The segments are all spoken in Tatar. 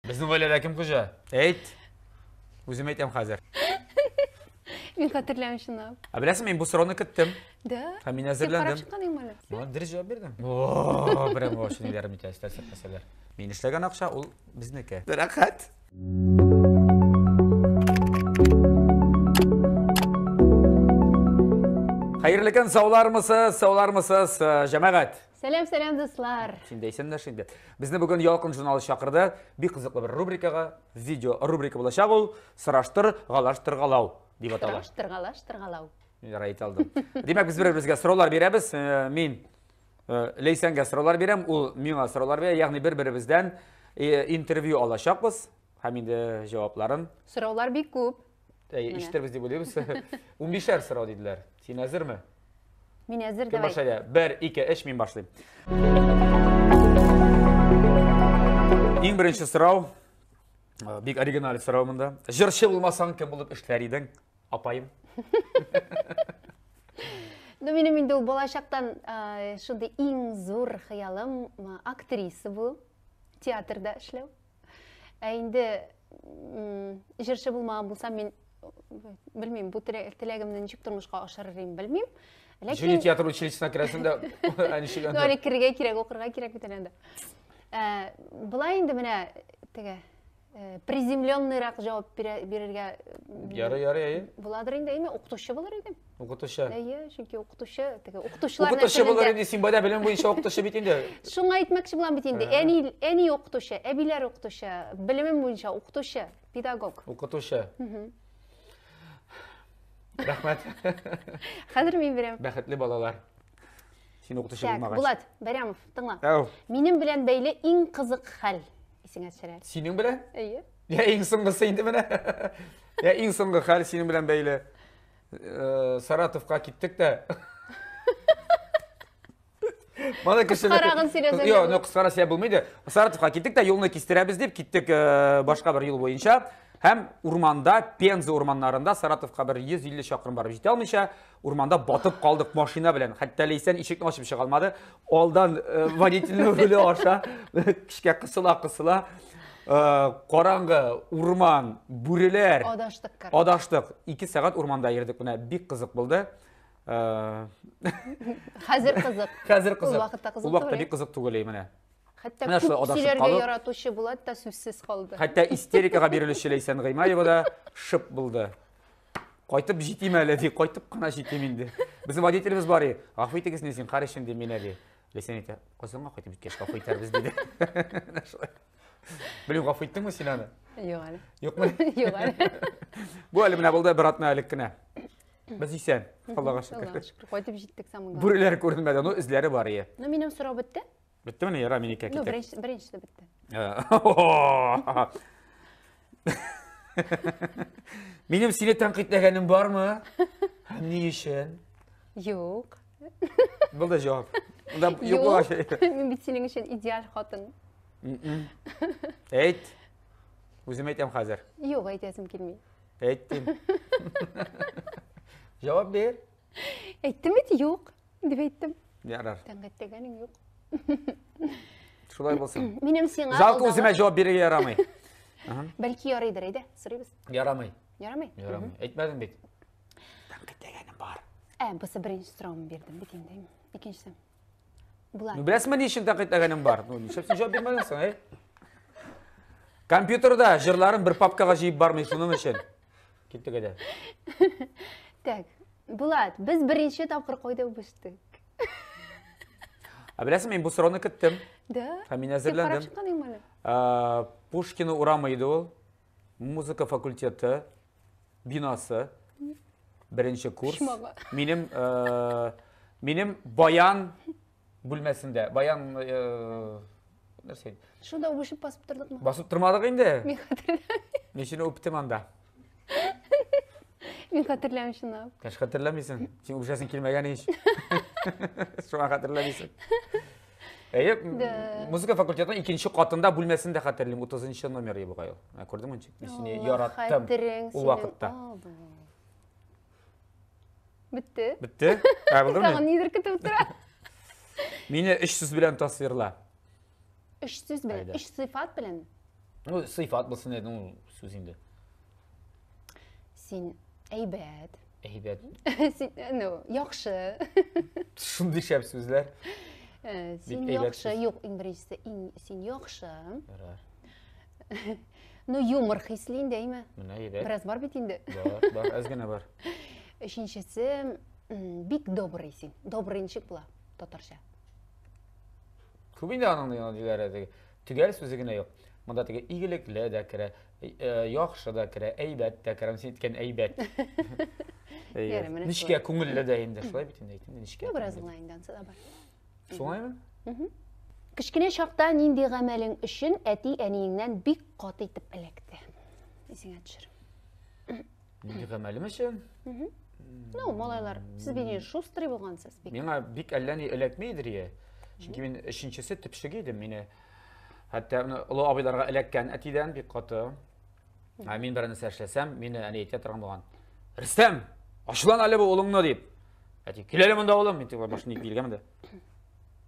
Безнең гаиләдә кем хуҗа? Әйт. Үзем әйтәм хәзер. Мин хәтерләмим чынлап. Ә беләсең, мин бу сорауны көттем. Да? Һәм мин Син карап әзерләндем. чыккан идеңме әле? Моңа дөрес җавап бирдем. О, прям вообще ниләрем итә, нәрсәләр. Мин эшләгән акча ул безнеке. Рәхәт. Хәерле көн, саулармысыз, саулармысыз, җәмәгать. Сәлам, сәлам, дуслар. Син дә исәнләш инде. Безне бүген Ялкын журналы чакырды. Бик кызыклы бер рубрикага, видео рубрика булачак ул. Сораштыр, галаштыргалау дип атала. Сораштыргалаштыргалау. Мин әйтә алдым. Димәк, без бер-беребезгә сораулар бирәбез. Мин Ләйсәнгә сораулар бирәм, ул миңа сораулар бирә. Ягъни бер-беребездән интервью алачакбыз һәм инде җавапларын. Сораулар бик күп. Ишетербез дип уйлыйбыз. 15-әр сорау диделәр. Син әзерме? Мин әзер, Кем давай. башлайды? 1, 2, 3, мин башлыйм. Иң беренче сорау, бик оригиналь сорау монда. Җырчы булмасаң, кем булып эшләр идең, апаем? Ну, минем инде ул балачактан шундый иң зур хыялым актриса булу, театрда эшләү. Ә инде җырчы булмаган булсам, мин белмим, бу теләгемне ничек тормышка ашырыр идем, белмим. Ләкин Жюри театр училищесына керәсең дә, ә ничек анда? Ну, әле керергә кирәк, укырга кирәк бит әле анда. Болай инде менә теге приземленныйрак җавап бирергә Ярый, ярый, әйе. Буладыр инде, әйме, укытучы булыр идем. Укытучы. Әйе, чөнки укытучы, теге укытучылар Укытучы булыр инде, син бада белем буенча укытучы бит инде. Шуңа әйтмәкче булам бит инде. Әни, әни укытучы, әбиләр укытучы, белемем буенча укытучы, педагог. Укытучы. Рәхмәт. Хәзер мин бирәм. Бәхетле балалар. Син укытучы булмагач. Булат Бәрәмов, тыңла. Минем белән бәйле иң кызык хәл исеңә төшер әле. Синең белән? Әйе. Я иң соңгысы инде менә. Я иң соңгы хәл синең белән бәйле. Саратовка киттек тә. Мана кешеләр. Кыскарагын сөйләсәң. Юк, ну кыскарак сөйләп булмый инде. Саратовка киттек тә юлны кистерәбез дип киттек башка бер юл буенча. Һәм урманда, Пенза урманнарында Саратовка бер 150 чакрым барып җитә алмыйча, урманда батып калдык машина белән. Хәтта Ләйсән ишекне ачып чыга алмады. Алдан водительнең руле аша көчкә кысыла-кысыла караңгы урман, бүреләр. Адаштык, короче. Адаштык. 2 сәгать урманда йөрдек менә, бик кызык булды. Хәзер кызык. Хәзер кызык. Ул вакытта кызык Ул вакытта бик кызык түгел менә. Хәтта күп сөйләргә яратучы Булат та сүзсез калды. Хәтта истерикага бирелүче Ләйсән Гыймаева да шып булды. Кайтып җитим әле, ди, кайтып кына җитим инде. Безнең водителебез бар, гафу итегез, не зинһар өчен, ди, мин әле. Ләйсән әйтә, Казанга кайтып җиткәч, гафу итәрбез, диде. Менә шулай. Белмим, гафу иттеңме син аны? Юк әле. Юкмы? Юк әле. Бу әле менә булды бер атна элек кенә. Без исән, Аллага шөкер. Аллага шөкер, кайтып җиттек самый главное. Бүреләр күренмәде, но эзләре бар ие. Ну, минем сорау бетте. Беттеме? Яра, минеке Ну, китек. беренчесе бетте. Минем сине тәнкыйтьләгәнем бармы? Һәм ни өчен? Юк. Булды җавап. Монда юк булгач. Мин бит синең өчен идеаль хатын. Әйт. Үзем әйтәм хәзер. Юк, әйтәсем килми. Әйт дим. Җавап бир. Әйттем бит, юк, дип әйттем. Ярар. Тәнкыйтьләгәнең юк. Шулай булсын. Минем сиңа Жалко үземә җавап бирергә ярамый. Бәлки ярыйдыр, әйдә, сорыйбыз. Ярамый. Ярамый? Ярамый. Әйтмәдем бит. Тәнкыйтьләгәнем бар. Ә, бусы беренче соравымны бирдем бит инде. Икенчесе. Булат. Ну, беләсеңме, ни өчен тәнкыйтьләгәнем бар? Ну, нишләп син җавап бирмәдең соң, әй? Компьютерда җырларын бер папкага җыеп бармый шуның өчен. Киттек әйдә. Так, Булат, без беренче тапкыр кайда үбештек? Ә беләсеңме, мин бу сорауны көттем. Да? Һәм мин әзерләндем. Син карап чыккан идеңме әле? Пушкина урамы иде ул. Музыка факультеты бинасы. Беренче курс. Минем минем баян бүлмәсендә. Баян нәрсә? Шунда үбешеп басып тордыкмы? Басып тормадык инде. Мин хәтерләмим. Мин сине үптем анда. Мин хәтерләмим чынлап. Кәш хәтерләмисең. Син үбешәсең килмәгән ич. Шуңа хәтерләмисең. Әйе, музыка факультетының икенче катында бүлмәсен дә хәтерлим, 30 номер бугай ул. Менә күрдеңме ничек? Мин сине яраттым ул вакытта. Бетте. Бетте? Ә, булдымы? Тагын нидер көтеп тора. Мине өч сүз белән тасвирла. Өч сүз белән, өч сыйфат белән. Ну, сыйфат булсын иде, ну, сүз инде. Син әйбәт. Әйбәт. Син, ну, яхшы. Шундый шәп сүзләр. Э, син яхшы, юк, иң беренчесе, иң син яхшы. Ярар. Ну, юмор хисле инде, әйме? Менә әйбәт. Бераз бар бит инде. Бар, бар, әз генә бар. Өченчесе, бик добрый син. Добрый ничек була татарча? Күп инде аның диләре теге. Төгәл сүзе генә юк. Монда теге игелекле дә керә, э, яхшы да керә, әйбәт тә керә. Син әйткән әйбәт. Нечкә күңелле дә инде. Шулай бит инде әйтим, нечкә. Ну, бераз гына инде ансы да бар. Шулаймы? Кечкенә чакта нинди гамәлең өчен әти-әниеңнән бик каты итеп эләкте? Исеңә төшер. Нинди гамәлем өчен? Ну, малайлар, сез бит инде шустрый булгансыз бик. Миңа бик әллә ни эләкми идер я. Чөнки мин өченчесе төпчеге идем. Мине хәтта менә олы абыйларга эләккән әтидән бик каты. Ә мин бер нәрсә эшләсәм, мине әни әйтә торган булган. Рөстәм, ачулан әле бу улыңны дип. Әти, кил әле монда улым, мин тик башын иеп килгәнмен дә.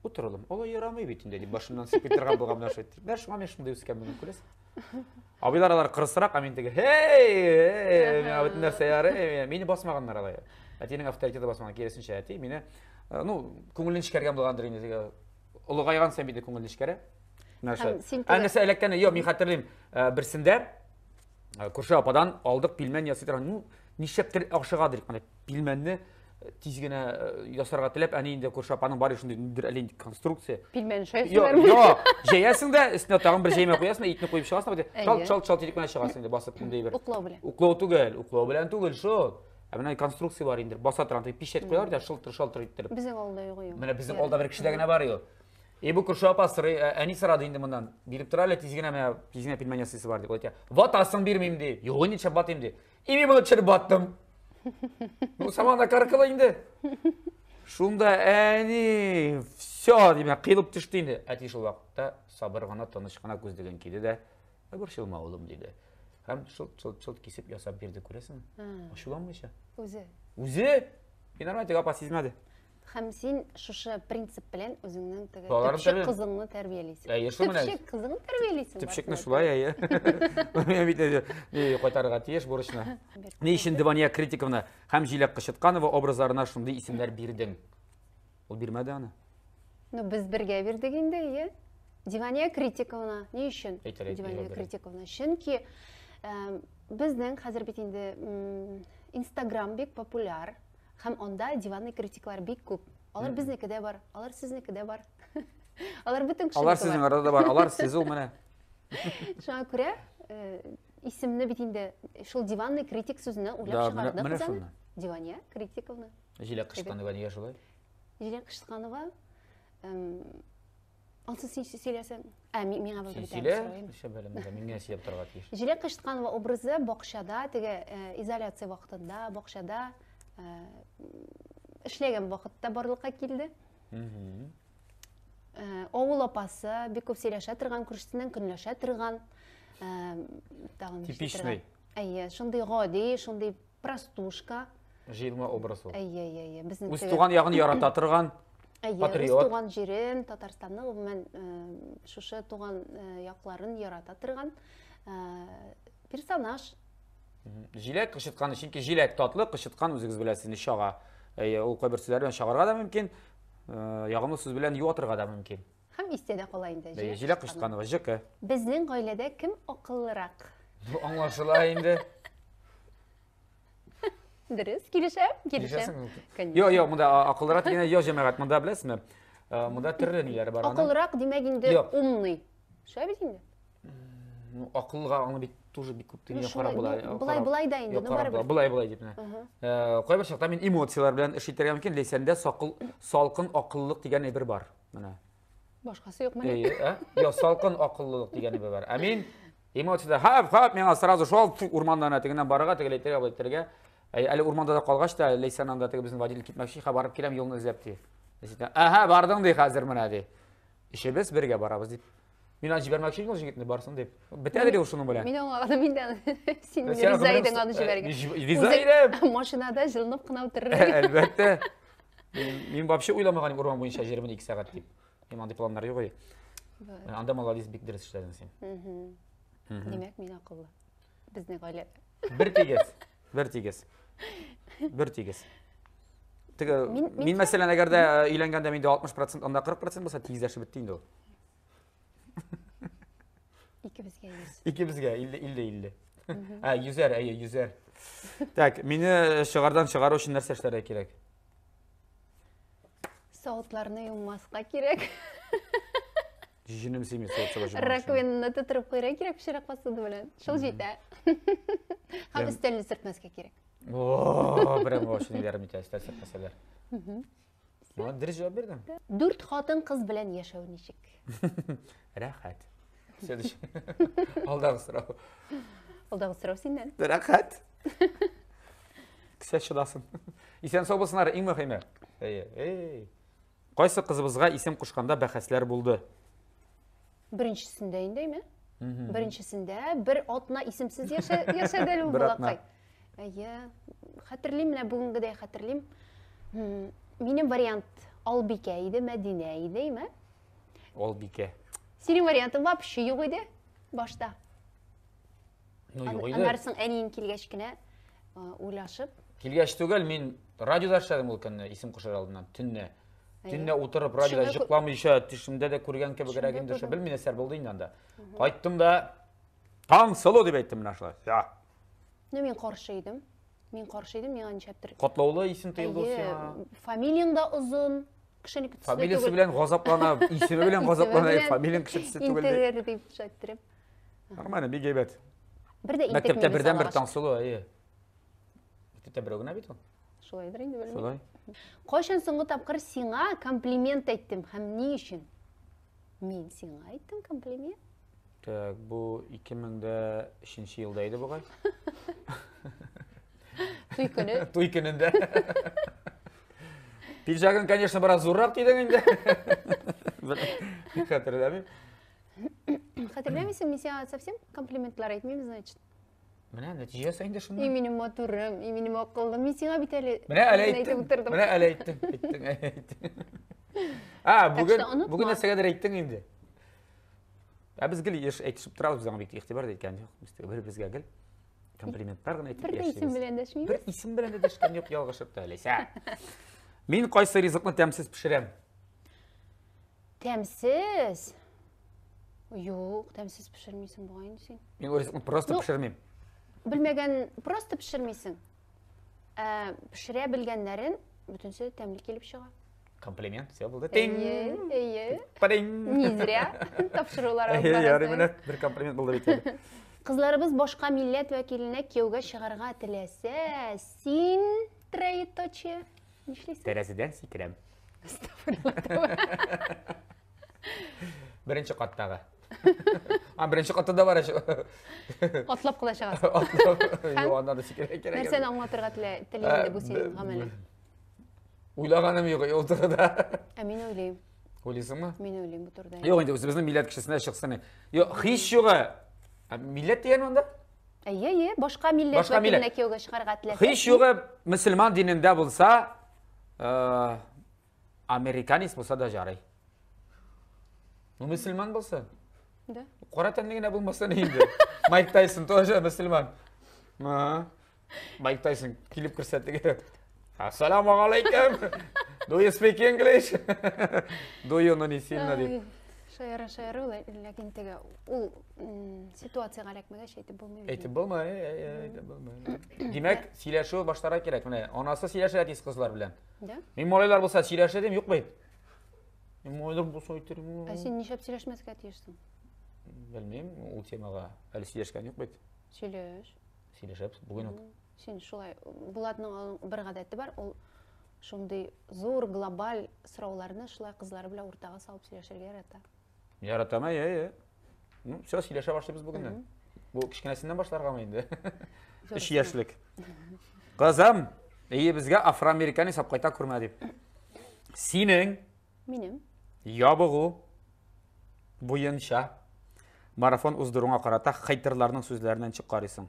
Утыр улым, алай ярамый бит инде дип башымнан сыйпый торган булган менә шулай. Менә шуңа мин шундый үскәнмен, күрәсең. Абыйлар алар кырысрак, ә мин теге, һей, һей, миңа бөтен нәрсә ярый, мине басмаганнар алай. Әтинең авторитеты басмаган, киресенчә, әти мине, э, ну, күңелен нечкәргән булгандыр инде, теге, олыгайган саен бит күңел нечкәрә. Нәрсә? Ә нәрсә эләккәне, юк, мин хәтерлим, э, берсендә э, күрше ападан алдык пилмән ясый торган, ну, нишләптер ашыгадыр, менә пилмәнне тиз генә ясарга теләп, әни инде күрше апаның бар шундый ниндидер әле инде конструкция. Пилмән шәясеңме? Юк, җәясең дә, өстенә тагын бер җәймә куясың, итне куеп чыгасың, чалт чалт чалт итеп кенә чыгасың инде басып мондый бер. Уклау белән. Уклау түгел, уклау белән түгел шул. Ә менә конструкция бар инде, баса торган, теге печать куялар да шылтыр шалтыр иттереп. Безнең авылда юк ул. Менә безнең авылда бер кешедә генә бар ул. И бу күрше апа сорый, әни сорады инде моннан. Биреп тора әле тиз генә менә тиз генә пилмән ясыйсы бар дип. Ул әйтә, ватасың бирмим ди. Юк, ничә батыйм ди. И мин моны төшереп баттым. Ну, сама накаркала инде. Шунда әни, все, димә, кыйлып төште инде. Әти шул вакытта сабыр гына, тыныч кына күзлеген киде дә, борчылма, улым, диде. Һәм шылт-шылт-шылт кисеп ясап бирде, күрәсеңме? Ачуланмыйча. Үзе. Үзе? Мин нормаль, теге апа сизмәде. Һәм син шушы принцип белән үзеңнең теге төпчек кызыңны тәрбиялисең. Әйе, шул менә. Төпчек кызыңны тәрбиялисең. Төпчекне шулай, әйе. Мин бит кайтарырга тиеш бурычны. Ни өчен Девания Критиковна һәм Җиләк Кычытканова образларына шундый исемнәр бирдең? Ул бирмәде аны. Ну, без бергә бирдек инде, әйе. Дивания Критиковна, ни өчен? Дивания Критиковна. Чөнки безнең хәзер бит инде Инстаграм бик популяр. Һәм анда диванный критиклар бик күп. Алар безнеке дә бар, алар сезнеке дә бар. Алар бөтен кешенеке Алар сезнең арада да бар, алар сез ул менә. Шуңа күрә э, исемне бит инде шул диванный критик сүзеннән уйлап чыгардык без аны. Дивания Критиковна. Җиләк Кычканова нигә шулай? Җиләк Кычканова Ансы син сөйләсәң. Ә, миңа бер Син сөйлә, нишләп әле монда мин генә сөйләп торырга тиеш. Җиләк Кычытканова образы бакчада, теге э, изоляция вакытында бакчада э, эшләгән вакытта барлыкка килде. Э, авыл апасы бик күп сөйләшә торган, күршесеннән көнләшә торган, тагын Типичный. Әйе, шундый гади, шундый Простушка. Җыелма образ ул. Әйе, әйе, әйе. Безнең Үз туган ягын ярата торган Әйе, патриот. Үз туган җирен, Татарстанны, гомумән, э, шушы туган э, якларын ярата торган э, персонаж. Җиләк кычыткан, чөнки җиләк татлы, кычыткан үзегез беләсез, инде чага. Әйе, ул кайбер сүзләр белән чагарга да мөмкин, ягымлы сүз белән юатырга да мөмкин. Һәм истә дә кала инде. Әйе, җиләк кычытканова, җк. Безнең гаиләдә кем акыллырак? Бу аңлашыла инде. Дөрес, килешәм, килешәм. Юк, юк, монда акыллырак дигәндә, юк, җәмәгать, монда беләсезме? Э, монда төрле ниләр бар. Акыллырак, димәк инде умный. Шулай бит инде? Ну, акылга аны бит тоже бик күп дөнья карап була. Болай, болай да инде, ну барыбер. Болай, болай дип менә. Э, кайбер чакта мин эмоцияләр белән эш итәргә мөмкин, Ләйсәндә салкын акыллылык дигән әйбер бар. Менә. Башкасы юк менә. Әйе, ә? Йо, салкын акыллылык дигән әйбер бар. Ә мин эмоцияда хап, хап, миңа сразу шул урманнан тегеннән барырга, тегеләй итәргә, болай итәргә. Әле урманда да калгач та, Ләйсән анда теге безнең водитель китмәкче, ха барып киләм юлны эзләп ди. Ләйсән, әһә, бардың ди хәзер менә ди. Өчебез бергә барабыз дип. Мин аны җибәрмәкче идем ул җегетне барсын дип. Бетәдер ул шуның белән. Мин аңладым инде аны. Син риза идең аны җибәргә. Риза идем. Машинада җылынып кына утырыр. Әлбәттә. Мин вообще уйламаган идем урман буенча җырмын 2 сәгать дип. Мин андый планнар юк иде. Анда молодец, бик дөрес эшләдең син. Димәк, мин акыллы. Безнең гаиләдә. Бер тигез. Бер тигез. Бер тигез. Теге мин, мәсәлән, әгәр дә э, өйләнгәндә миндә 60%, анда 40% булса, тигезләшеп бетте инде ул. Икебезгә 100. Икебезгә 50 50 50. Ә, йөзәр, әйе, йөзәр. Так, мине э, чыгардан чыгару өчен нәрсә эшләргә кирәк? Савытларны юмаска кирәк. Җенем сими савыт саба җумар. Раковинаны тутырып куярга кирәк пычрак посуда белән. Шул җитә. Һәм өстәлне сөртмәскә кирәк. О, прям вообще ниләрем итә өстәл сөртмәсәләр. Ну, дөрес җавап бирдем. Дүрт хатын кыз белән яшәү ничек? Рәхәт. Следующий. Алдагы сорау. Алдагы сорау синнән. Рәхәт. Кесә чыдасын. Исән сау булсыннар, иң мөһиме. Әйе, эй. Кайсы кызыбызга исем кушканда бәхәсләр булды? Беренчесендә инде, әйме? Беренчесендә бер атна исемсез яшәде әле ул балакай. Әйе, хәтерлим, менә бүгенгедәй хәтерлим. Минем вариант Албикә иде, Мәдинә иде, әйме? Албикә. Синең вариантың вообще юк иде башта. Ну, юк иде. Аннары соң әниең килгәч кенә уйлашып. Килгәч түгел, мин радиода эшләдем ул көнне, исем кушар алдыннан, төнлә. Төнлә утырып радиода йокламыйча, төшемдә дә күргән кебегрәк инде, шул белмим нәрсә булды инде анда. Кайттым да Таңсылу дип әйттем менә шулай. Я. Ну, мин каршы идем. Мин каршы идем, миңа ничәптер. Катлаулы исем тоелды сиңа. Фамилияң дә озын, кешенеке төсле Фамилиясе белән газаплана, исеме белән газаплана, фамилияң кеше төсле түгел. Интегер дип шайтырып. Нормально, бик әйбәт. Бер дә Мәктәптә бердән-бер Таңсылу, әйе. Мәктәптә берәү генә бит ул. Шулайдыр инде, белмим. Шулай. Кайчан соңгы тапкыр сиңа комплимент әйттем һәм ни өчен? Мин сиңа әйттем комплимент. Так, бу 2003 елда иде бугай. Туй көне. Туй көнендә. Пиджагын, конечно, бераз зуррак кидең инде. Хәтерләмим. Хәтерләмисең, мин сиңа совсем комплиментлар әйтмим, значит. Менә нәтиҗәсе инде шуннан. И минем матурым, и минем акыллым. Мин сиңа бит әле Менә әле әйттем. Менә әле әйттең, әйттең, әйттең. А, бүген бүген нәрсәгәдер әйттең инде. Ә без гел еш әйтешеп торабыз, без аңа бик игътибар да иткән юк. Без бер-беребезгә гел комплиментлар гына әйтеп Бер дә исем белән дәшмибез. Бер исем белән дә дәшкән юк, ялгышып та Алисә. Мин кайсы ризыкны тәмсез пешерәм? Тәмсез? Юк, тәмсез пешермисең бугай инде син. Мин ул ризыкны просто ну, пешермим. Белмәгән просто пешермисең. Ә пешерә белгәннәрен бөтенесе тәмле килеп чыга. Комплимент, все булды. Тиң. Әйе, әйе. Падин. Не зря тапшырулар алып барасың. Ярый менә бер комплимент булды бит әле. Кызларыбыз башка милләт вәкиленә кияүгә чыгарга теләсә, син троеточие нишлисең? Тәрәзәдән сикерәм. Беренче каттагы. А, беренче катта да бар әле. Атлап кына чыгасың. Атлап. Юк, аннан да сикерергә кирәк. Нәрсәне аңлатырга тели инде бу синең гамәлең? Уйлаганым юк ул турыда. Ә мин уйлыйм. Уйлыйсыңмы? Мин уйлыйм бу турыда. Юк, инде үзебезнең милләт кешесенә чыксын. Юк, һич югы. Милләт дигән монда? Әйе, әйе, башка милләт вәкиленә кияүгә чыгарга теләсә. Һич югы мөселман динендә булса, э, американец булса да жарый. Ну, мөселман булса. Да. Кара тәнле генә булмаса ни инде. Майк Тайсон тоже мөселман. Майк Тайсон килеп керсә теге. Ассаламу алейкум. Do you speak English? Do you know не сильно дип. Шаяра шаяра ул, ләкин теге ул ситуациягә эләкмәгәч әйтеп булмый. Әйтеп булмый, әйтеп булмый. Димәк, сөйләшү башларга кирәк. Менә анасы сөйләшә тиз кызлар белән. Да? Мин малайлар булса сөйләшер идем, юк бит. Мин малайлар булса әйтер идем. Ә син нишләп сөйләшмәскә тиешсең? Белмим, ул темага әле сөйләшкән юк бит. Сөйләш. Сөйләшәбез бүген үк. Син шулай, Булатның бер гадәте бар, ул шундый зур глобаль сорауларны шулай кызлары белән уртага салып сөйләшергә ярата. Яратам, әйе, әйе. Ну, все, сөйләшә башлыйбыз бүгеннән. Бу кечкенәсеннән башларгамы инде? 3 яшьлек. Кызым, өебезгә афроамериканец алып кайта күрмә дип. Синең Минем ябыгу буенча марафон уздыруыңа карата хейтерларның сүзләренә ничек карыйсың?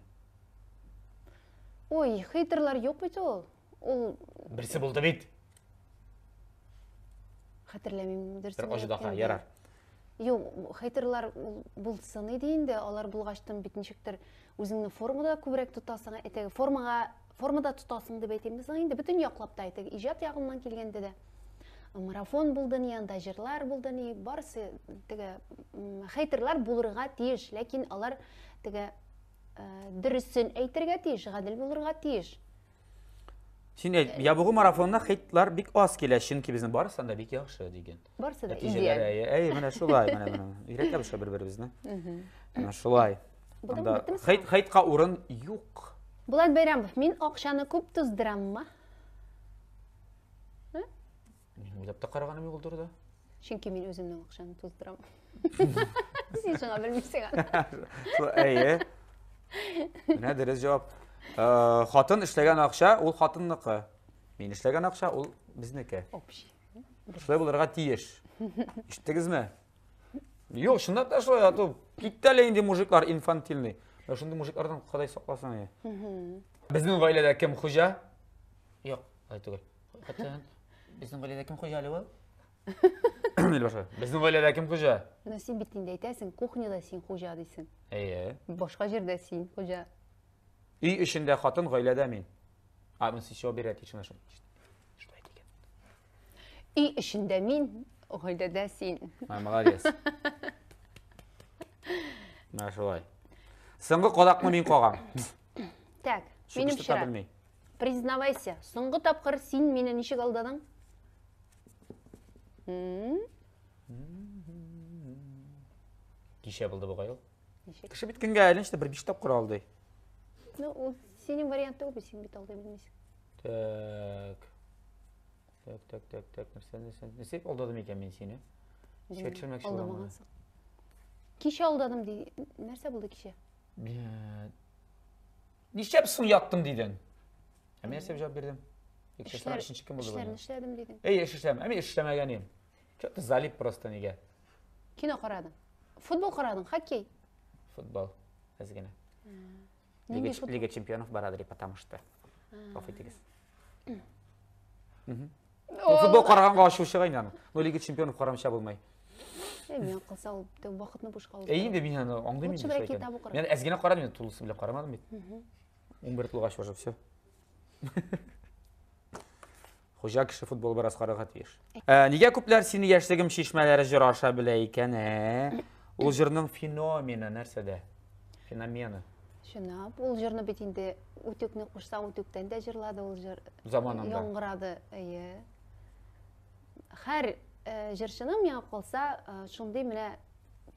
Ой, хейтерлар юк бит ул. Ул Берсе булды бит. Хәтерләмим, дөресен. Бер аждаһа, ярар. Юк, хейтерлар ул булсын иде инде, алар булгачтын бит ничектер үзеңне формада күбрәк тотасың, әйтәге формага формада тотасың дип әйтимме соң инде, бөтен яклап та әйтәге, иҗат ягыннан килгәндә дә. Марафон булды ни, анда җырлар булды ни, барысы теге хейтерлар булырга тиеш, ләкин алар теге дөресен әйтергә тиеш, гадел булырга тиеш. Син әйт, ябыгу марафонына хейтлар бик аз килә, чөнки безнең барысы да бик яхшы диген. Барысы да идеаль. Әй, менә шулай, менә менә. Өйрәтәбез шул бер-беребезне. Менә шулай. Анда хейт хейтка урын юк. Булат Бәйрәмов, мин акчаны күп туздыраммы? Мин уйлап та караганым юк ул турыда. Чөнки мин үземнең акчаны туздырам. Син шуңа белмисең аны. Әйе. Менә дөрес җавап. Э, хатын эшләгән акча ул хатынныкы. Мин эшләгән акча ул безнеке. Общий. Шулай булырга тиеш. Ишеттегезме? Юк, чынлап та шулай, а то китте әле инде мужиклар инфантильный. Менә шундый мужиклардан Ходай сакласын. Безнең гаиләдә кем хуҗа? Юк, алай түгел. Хатын, безнең гаиләдә кем хуҗа әле ул? Илбашы, безнең гаиләдә кем хуҗа? Ну, син бит инде әйтәсең, кухняда син хуҗа дисең. Әйе. Башка җирдә син хуҗа. Өй эчендә хатын, гаиләдә мин. А, мин сез җавап бирә тиешмен шул. Что әйтик? Өй эчендә мин, гаиләдә син. Ай, молодец. Менә шулай. Соңгы кадакны мин кагам. Так, минем чират. Признавайся, соңгы тапкыр син мине ничек алдадың? Кичә булды бугай ул. Ничек? Кеше бит көнгә әле ничә бер биш тапкыр алдый. Ну, ул синең вариант түгел бит, син бит алдый белмисең. Так. Так, так, так, так, нәрсә, нәрсә, нәрсә алдадым икән мин сине? Искә төшермәкче булам. Алдамагансың. Кичә алдадым ди. Нәрсә булды кичә? Нишләп соң яттың дидең? Ә мин нәрсә җавап бирдем? Эшләр, өченче кем булды? Эшләрне эшләдем дидең. Эй, эш эшләм. Ә мин эш эшләмәгән идем. Что-то залип просто нигә. Кино карадың. Футбол карадың, хоккей. Футбол. Әз генә. Лига, Лига чемпионов барадыр, потому что. Гафу итегез. Футбол караганга ачу чыга инде аның. Но Лига чемпионов карамыйча булмый. Э, мин калса ул вакытны бушка уздыра. Әй, инде мин аны аңлыйм инде. Лучше китап укырга. Мин әз генә карадым, инде тулысы белән карамадым бит. 11 тулгач уже все. Хуҗа кеше футбол бераз карарга тиеш. Ә, нигә күпләр сине яшьлегем чишмәләре җыры аша белә икән, ә? Ул җырның феномены нәрсәдә? Феномены. Чынлап, ул җырны бит инде үтүкне кушса, үтүктән дә җырлады ул җыр. Заманында. Яңгырады, әйе. Һәр э, җырчының миңа калса, э, шундый менә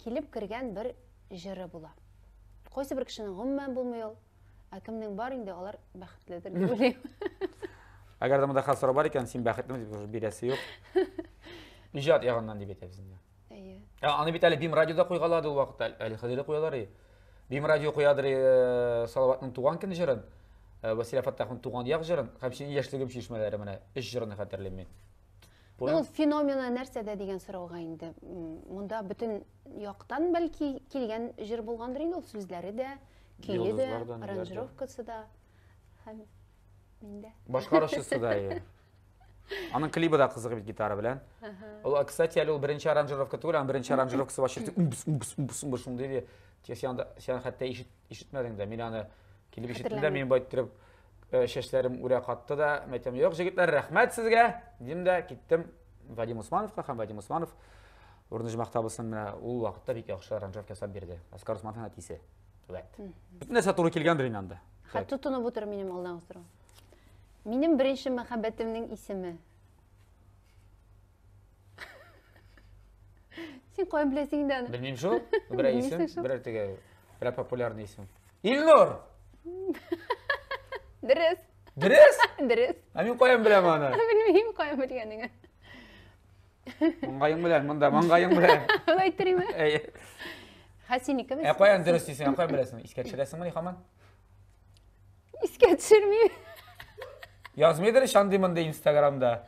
килеп кергән бер җыры була. Кайсы бер кешенең гомумән булмый ул. Ә кемнең бар инде, алар бәхетледер дип уйлыйм. Әгәр дә монда хәл сорау бар икән, син бәхетлеме дип уже бирәсе юк. Иҗат ягыннан дип әйтәбез инде. Әйе. Ә аны бит әле Бим радиода куйгалады ул вакытта, әле хәзер дә куялар. Бим радио куядыр э, Салаватның туган көн җырын, э, Василә Фаттахның туган як җырын һәм синең яшьлегем чишмәләре менә өч җырны хәтерлим мин. Ну, ул феномены нәрсәдә дигән сорауга инде. Монда бөтен яктан бәлки килгән җыр булгандыр инде ул сүзләре дә, көе дә, аранжировкасы да һәм миндә. Башкаручысы да, әйе. Аның клибы да кызык бит гитара белән. Ул, кстати, әле ул беренче аранжировка түгел, аның беренче аранжировкасы вообще умбс, умбс, умбс, умбс шундый иде. Тик син анда, син хәтта ишет, ишетмәдең дә. Мин аны килеп ишеттем дә, мин байтырып э, чәчләрем үрә катты да, мин әйтәм, юк, җегетләр, рәхмәт сезгә, дим дә киттем Вадим Усмановка һәм Вадим Усманов урыны җомах табылсын менә ул вакытта бик яхшы аранжировка ясап бирде. Оскар Усмановның әтисе. Вәт. Бөтен нәрсә туры килгәндер инде анда. Хәтта тотынып утыр минем алдагы сорау. Минем беренче мәхәббәтемнең исеме. Син каян беләсең инде аны? Белмим шул. Берәр исем, берәр теге, берәр популярный исем. Илнур! Дөрес. Дөрес? Дөрес. Ә мин каян беләм аны? Белмим, каян белгәнеңне. Маңгаең белән, монда маңгаең белән. Алай әйттериме? Әйе. Ха, синеке Ә каян дөрес дисең, ә каян беләсең? Искә төшерәсеңмени һаман? Искә төшермим. Язмыйдыр ич андый мондый Инстаграмда.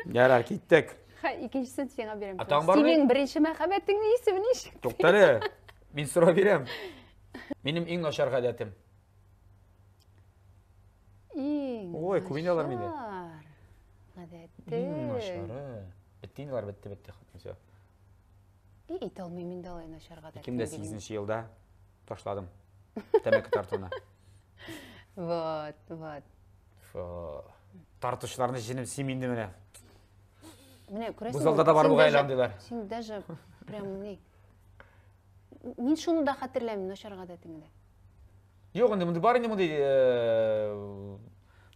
Ярар, киттек. Ха, икенчесен сиңа бирәм. А тагын бармы? Синең беренче мәхәббәтеңнең исеме ничек? Тукта әле. Мин сорау бирәм. Минем иң начар гадәтем. Иң Ой, күп инде алар миндә. начар Гадәтем. Иң начары. Бетте инде алар, бетте, бетте. Все. И, әйтә алмыйм инде алай начар гадәт. 2008 елда ташладым тәмәке тартуны. Вот, вот. Фу. Тартучыларны җенем сим инде менә. Менә күрәсең. Бу залда да бар бугай әле андыйлар. Син даже прям ни. Мин шуны да хәтерләмим начар гадәтеңне. Юк, инде монда бар инде мондый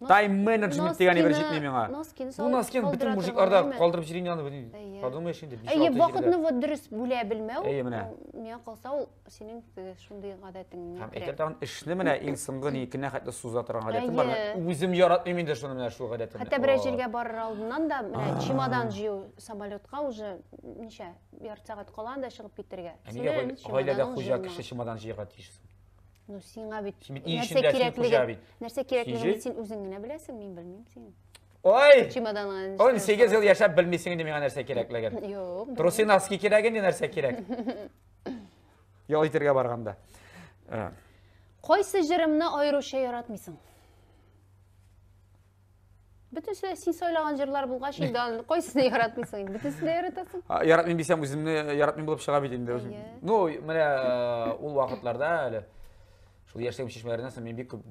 тайм-менеджмент дигән әйбер җитми миңа. Носкины Ну, носкины бөтен мужиклар да калдырып йөри инде аны. Подумаешь инде, 5-6 Әйе, вакытны вот дөрес бүлә белмәү. Әйе, менә. Миңа калса, ул синең шундый гадәтеңне. Һәм әйтәм тагын, эшне менә иң соңгы никенә хәтле суза торган гадәтем бар. Үзем яратмыйм инде шуны менә шул гадәтемне. Хәтта берәр җиргә барыр алдыннан да менә чемодан җыю самолетка уже ничә ярты сәгать кала анда чыгып китәргә. Ә нигә гаиләдә хуҗа кеше чемодан җыярга тиеш соң? Ну, сиңа бит Син бит өй эчендә, син хуҗа бит. Нәрсә кирәклеген син үзең генә беләсең, мин белмим синең. Ой! Чемоданыңа. 18 ел яшәп белмисең инде миңа нәрсә кирәклеген. Юк. Трусы, носки кирәк инде, нәрсә кирәк. Ял итәргә барганда. Кайсы җырымны аеруча яратмыйсың? Бөтенесе дә син сайлаган җырлар булгач, инде аны кайсыны яратмыйсың инде? Бөтенесен дә яратасың. Яратмыйм дисәм, үземне яратмыйм булып чыга бит инде. Ну, менә ул вакытларда әле шул яшьлегем чишмәләреннән соң мин бик күп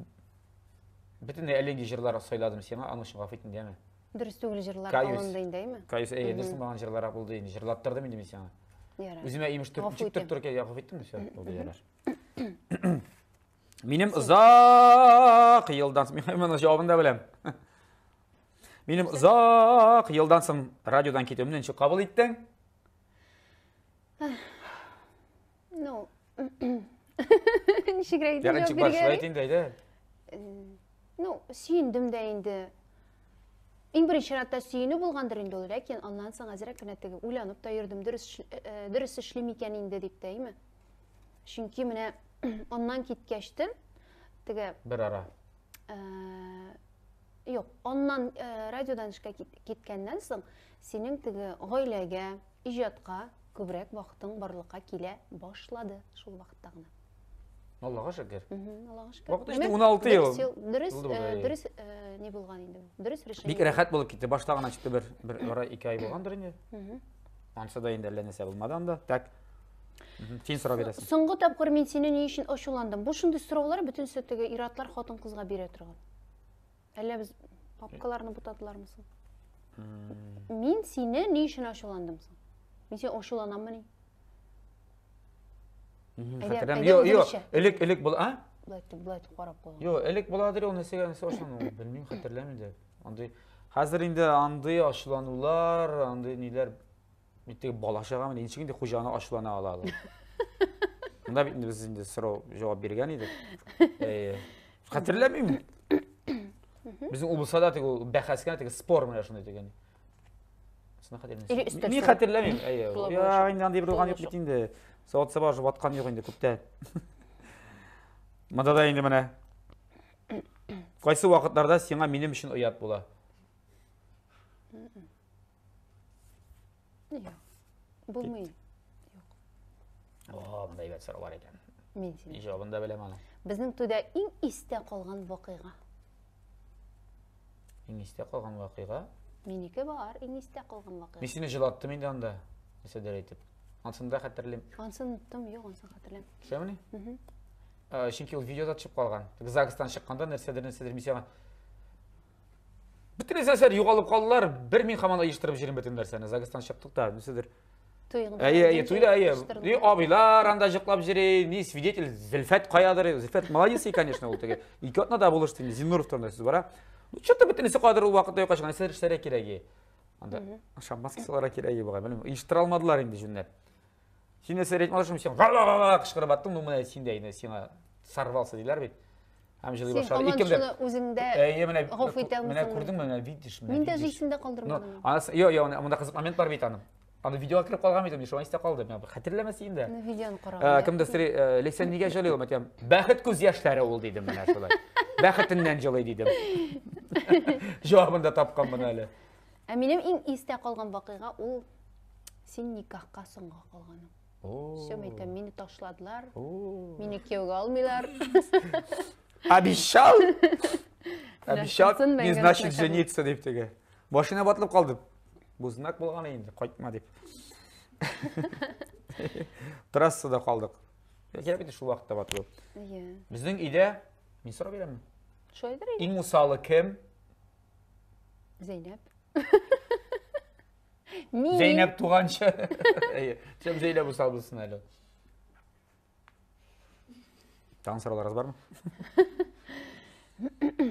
бөтенләй әллә нинди җырлар сайладым сиңа, аның өчен гафу ит инде, яме. Дөрес түгел җырлар алынды инде, әйме? Каюс, әйе, дөрес булмаган җырлар булды инде, җырлаттырдым инде мин сиңа. Ярар. Үземә имеш ничек төреп торып, гафу иттеңме? Все, булды, ярар. Минем озак елдан соң, мин моның җавабын да беләм. Минем озак елдан соң радиодан китүемне ничек кабул иттең? Ну, ничегрәк итеп җавап бирергә? Инде, әйдә. Ну, сөендем дә инде. Иң беренче чиратта сөенү булгандыр инде ул, ләкин аннан соң әзрәк кенә теге уйланып та йөрдем, дөрес дөрес эшлим икән инде дип тә, әйме? Чөнки менә аннан киткәчтен теге бер ара. Юк, аннан радиодан эшкә киткәннән соң синең теге гаиләгә, иҗатка күбрәк вакытың барлыкка килә башлады шул вакытта гына. Аллага шөкер. Аллага шөкер. Вакыт инде 16 ел. Дөрес, дөрес ни булган инде. Дөрес решение. Бик рәхәт булып китте. Башта гына чыкты бер бер ара 2 ай булгандыр инде. Ансы да инде әллә нәрсә булмады анда. Так. Син сорау бирәсең. Соңгы тапкыр мин сине ни өчен ачуландым? Бу шундый сораулар бөтенесе теге ир-атлар хатын-кызга бирә торган. Әллә без папкаларны бутадылармы соң? Мин сине ни өчен ачуландым соң? Мин сине ачуланаммыни? Хәтерләмим. Юк, юк, элек элек була, а? Былай итеп, былай итеп карап куйган. Юк, элек буладыр ул нәрсәгә нәрсә ачулану, белмим, хәтерләмим дә. Андый хәзер инде андый ачуланулар, андый ниләр бит теге бала чага менә ничек инде хуҗаны ачулана ала алар. Монда бит инде без инде сорау җавап биргән идек. Әйе. Хәтерләмим. Безнең ул булса да теге ул бәхәс кенә теге спор менә шундый дигән. Мин хәтерләмим. Әйе. Я, инде андый бер булган юк бит инде. Савыт-саба уже ваткан юк инде күптән. Монда да инде менә. Кайсы вакытларда сиңа минем өчен оят була? Юк. Булмый. Юк. О, монда әйбәт сораулар икән. Мин сине. Җавабын да беләм аны. Безнең туйда иң истә калган вакыйга. Иң истә калган вакыйга? Минеке бар, иң истә калган вакыйга. Мин сине җылаттым инде анда, нәрсәдер әйтеп. Ансын да хәтерлим. Ансын оныттым, юк, ансын хәтерләмим. Шулаймыни? Чөнки ул видеода төшеп калган. ЗАГСтан чыкканда нәрсәдер, нәрсәдер мин сиңа Бөтен нәрсәләр югалып калдылар. Бер мин һаман оештырып йөрим бөтен нәрсәне. ЗАГСтан чыктык та, нәрсәдер. Туйгын. Әйе, әйе, туйда, әйе. Ни абыйлар анда җыклап йөри, ни свидетель Зөлфәт каядыр. Зөлфәт молодец, конечно, ул теге. Ике атна да булышты инде, Зиннуров турында сүз бара. Ну, что-то бөтенесе кадыр ул вакытта юкка чыккан, нәрсәдер эшләргә кирәк. Анда шампанский салырга кирәк бугай, белмим. Оештыра алмадылар инде җүнләп. Син нәрсә әйтмәдең, шул син га-га-га кычкырып аттың, ну менә син дә инде сиңа сорвался диләр бит. Һәм җылый башлады. Син һаман шуны үзеңдә Әйе, менә гафу итә менә алмыйсың. күрдеңме, менә видишь, менә Мин даже видишь. исемдә Ну, калдырмадым. анысы, йо, йо, монда кызык момент бар бит аның. Аны видеога кереп калган бит, мин шуңа истә калды. Мин хәтерләмәс инде. Ну, видеоны караган. Кемдер сорый, Ләйсән нигә җылый ул? Әйтәм, бәхет күз яшьләре ул дидем менә шулай. Бәхетеннән җылый дидем. Җавабын да тапканмын әле. Ә минем иң истә калган вакыйга ул син никахка соңга калганың. Все, мин әйтәм, мине ташладылар. Мине кияүгә алмыйлар. Обещал? Обещал, не значит жениться дип теге. Машина батылып калды. Бу знак булган инде, кайтма дип. Трассада калдык. Кирәк бит шул вакытта батыру. Әйе. Безнең өйдә мин сорап бирәмме? Шулайдыр инде. Иң усалы кем? Зәйнәп. Мин. Зәйнәп туганчы. Әйе. Чем Зәйнәп усал булсын әле. Тагын сорауларыгыз бармы?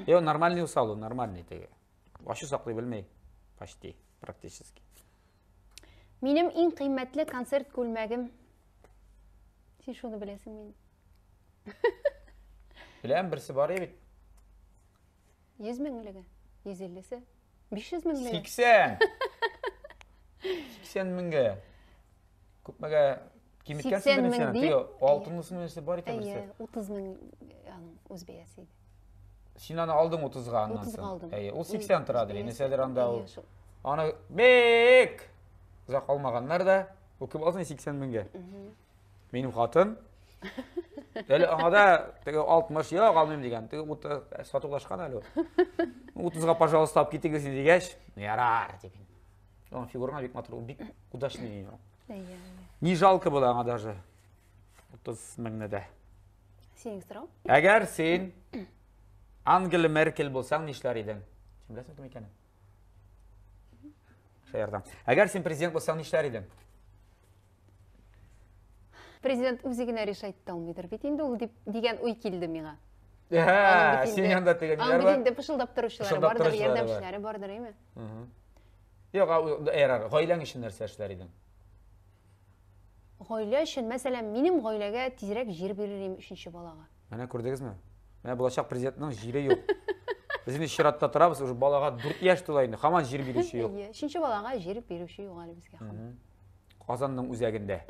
Йо, нормальный усал ул, нормальный теге. Ачу саклый белми. Почти, практически. Минем иң кыйммәтле концерт күлмәгем. Син шуны беләсең мин. Беләм, берсе бар бит. 100 меңлеге, 150-се, 500 меңлеге. 80. 80 меңгә. Күпмегә киметкәнсең 80 мең Теге дип, алтынлысы нәрсә бар икән Әйе, берсе. 30 мең аның үз бәясе иде. Син аны алдың 30-га аннан 30-га соң. алдым. Әйе, ул 80 торадыр, Үз нәрсәдер анда ул. Әйе, шул. Аны бик озак алмаганнар да, ул кем алсын 80 меңгә? Минем хатын. Әле аңа да теге 60 юк алмыйм дигән. Теге уты сатулашкан әле ул. 30-га пожалуйста алып китегез инде дигәч, ярар дип. Аның фигураңа бик матур, ул бик удачный. Әйе, әйе. Не жалко было аңа даже. 30 меңне дә. Синең сорау? Әгәр син Ангела Меркель булсаң, нишләр идең? Син беләсең кем икәнен? Шаяртам. Әгәр син президент булсаң, нишләр идең? Президент үзе генә решать итә алмыйдыр бит инде ул дип дигән уй килде миңа. Ә, син янда теге Аның ниләр бит бар? инде пышылдап торучылары Пышылдап бардыр, торучылары бар. ярдәмчеләре бардыр, әйме? Юк, ярар, гаиләң өчен нәрсә эшләр идең? Гаилә өчен, мәсәлән, минем гаиләгә тизрәк җир бирер идем өченче балага. Менә күрдегезме? Менә булачак президентның җире юк. Без инде чиратта торабыз, уже балага 4 яшь тула инде, һаман җир бирүче юк. Әйе, өченче балага җир бирүче юк әле безгә. һаман. Казанның үзәгендә.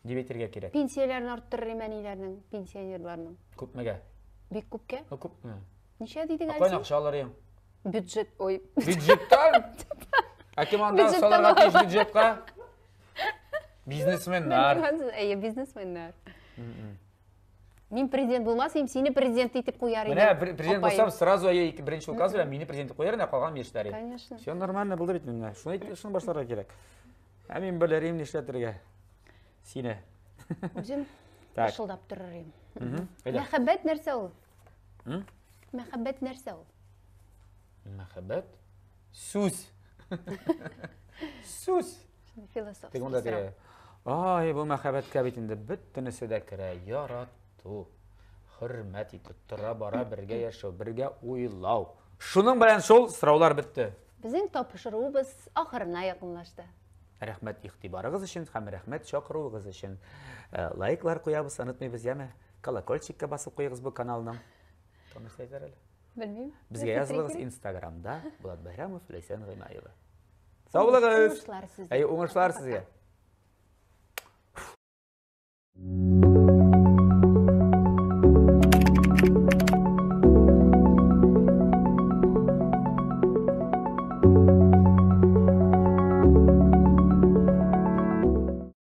Дип әйтергә кирәк. Пенсияләрен арттырыр идем әниләрнең, пенсионерларның. Күпмегә? Бик күпкә. Ну, күпме? Ничә дидең әле Кайдан син? акча алыр идең? Бюджет, ой. Бюджеттан? Ә кем анда Бюджеттан салырга тиеш алам. бюджетка? Бизнесменнар. Әйе, бизнесменнар. Мин президент булмас идем, сине президент итеп куяр идем. Менә президент апаем. булсам, сразу әйе, беренче указ белән мине президент итеп куяр идем, калган мин эшләр идем. Конечно. Все нормально булды бит менә. Шуны әйтеп, шуны башларга кирәк. Ә мин белер идем нишләтергә. Сине. Үзем Так. пышылдап торыр идем. Әйдә. Мәхәббәт нәрсә ул? М? Мәхәббәт нәрсә ул? Мәхәббәт сүз. Сүз. Философский Теге монда сорау. теге. Ай, бу мәхәббәткә бит инде бөтенесе дә керә. Ярату, хөрмәт итү, тора бара бергә яшәү, бергә уйлау. Шуның белән шул сораулар бетте. Безнең тапшыруыбыз ахырына якынлашты. Рәхмәт игътибарыгыз өчен һәм рәхмәт чакыруыгыз өчен. Лайклар куябыз, онытмыйбыз, яме? Колокольчикка басып куегыз бу каналның. Тагын нәрсә әйтер әле? Белмим. Безгә Нәрсә язылыгыз кирәк? Инстаграмда Булат Байрамов, Ләйсән Гыймаева. Сау булыгыз. Уңышлар сезгә. Әй, уңышлар сезгә.